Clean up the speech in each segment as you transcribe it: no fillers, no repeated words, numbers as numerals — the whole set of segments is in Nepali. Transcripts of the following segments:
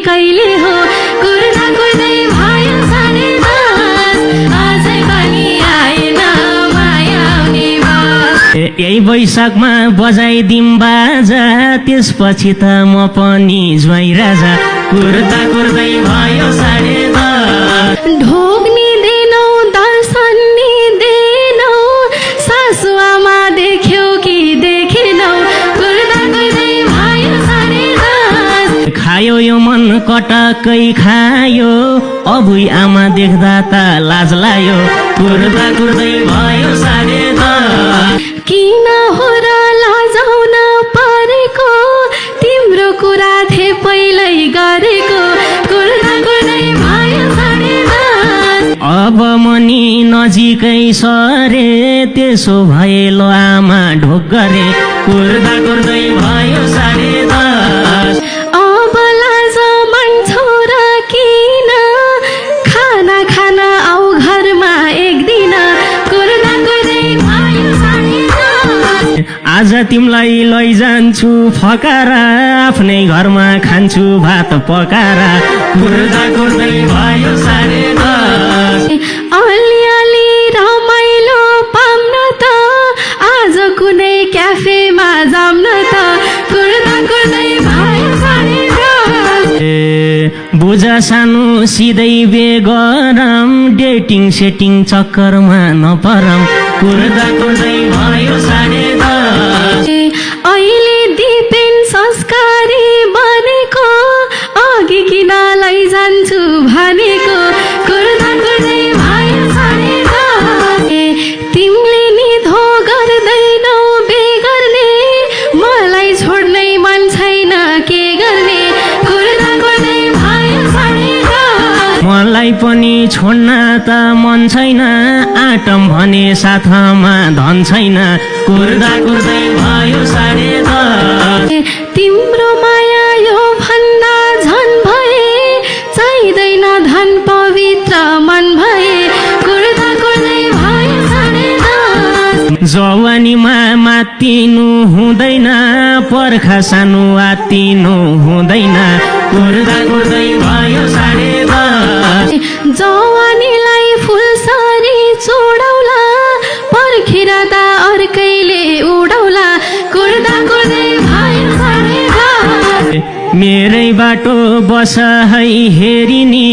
कहिले हो कुर्दा कुर्दै भयो 10:30 अझै पनि आएन माया आउने बास। यही वैशाखमा बजाइदिम बाजा त्यसपछि त म पनि ज्वाइँ राजा कुर्दा कुर्दै भयो 10:30। ढोक नि दिनौ दर्शन नि दिनौ सासु आमा देख्यौ कि देखेनौ कुर्दा कुर्दै भयो 10:30। खायो यो मन कटकै खायो अबुई आमा देख्दा त लाज लायो कुर्दा कुर्दै भयो 10:30। किन हो र लजाउन परेको तिम्रो कुरा थिए पहिल्यै गरेको कुर्दा कुर्दै भयो 10:30। अब मनी नजिकै सरे त्यसो भए लो आमा ढोक गरे कुर्दा कुर्दै भयो 10:30। अब लाज मान्छौ र किन खाना खान आऊ घरमा एक दिन कुर्दा कुर्दै भयो 10:30। आज तिमीलाई लैजान्छु फकारा आफ्नै घरमा खान्छु भात पकारा कुर्दा कुर्दै भयो 10:30। अलिअलि रमाइलो पाम्न त आज कुनै क्याफेमा जाम्न त कुर्दा कुर्दै भयो 10:30। बुझ सानो सिधै बेगरम डेटिङ सेटिङ चक्करमा नपरम कुर्दा कुर्दै भयो 10:30। अहिले दिपेन संस्कारी बनेको अघि किन लैजान्छु भनेको कुर्दा कुर्दै भयो 10:30। तिमीले नि धो गर्दैनौ बेगर्ने मलाई छोड्नै मन छैन के गर्ने कुर्दा कुर्दै भयो 10:30। मलाई पनि छोड्न त मन छैन आटम भने साथमा धन छैन कुर्दा कुर्दै भयो 10:30। तिम्रो माया यो भन्दा झन् भए चाहिँदैन धन पवित्र मन भए कुर्दा कुर्दै भयो 10:30। जवानीमा मातिनु हुँदैन पर्खा सानो आतिनु हुँदैन कुर्दा कुर्दै भयो 10:30। जवानीलाई फुलसरी चोडौला पर्खेर त अर्कैले उडौला कुर्दा कुर्दै भयो 10:30। मेरै बाटो बस है हेरिनी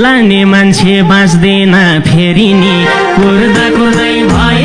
लाने मान्छे बाँच्दैन फेरिनी कुर्दा कुर्दै भयो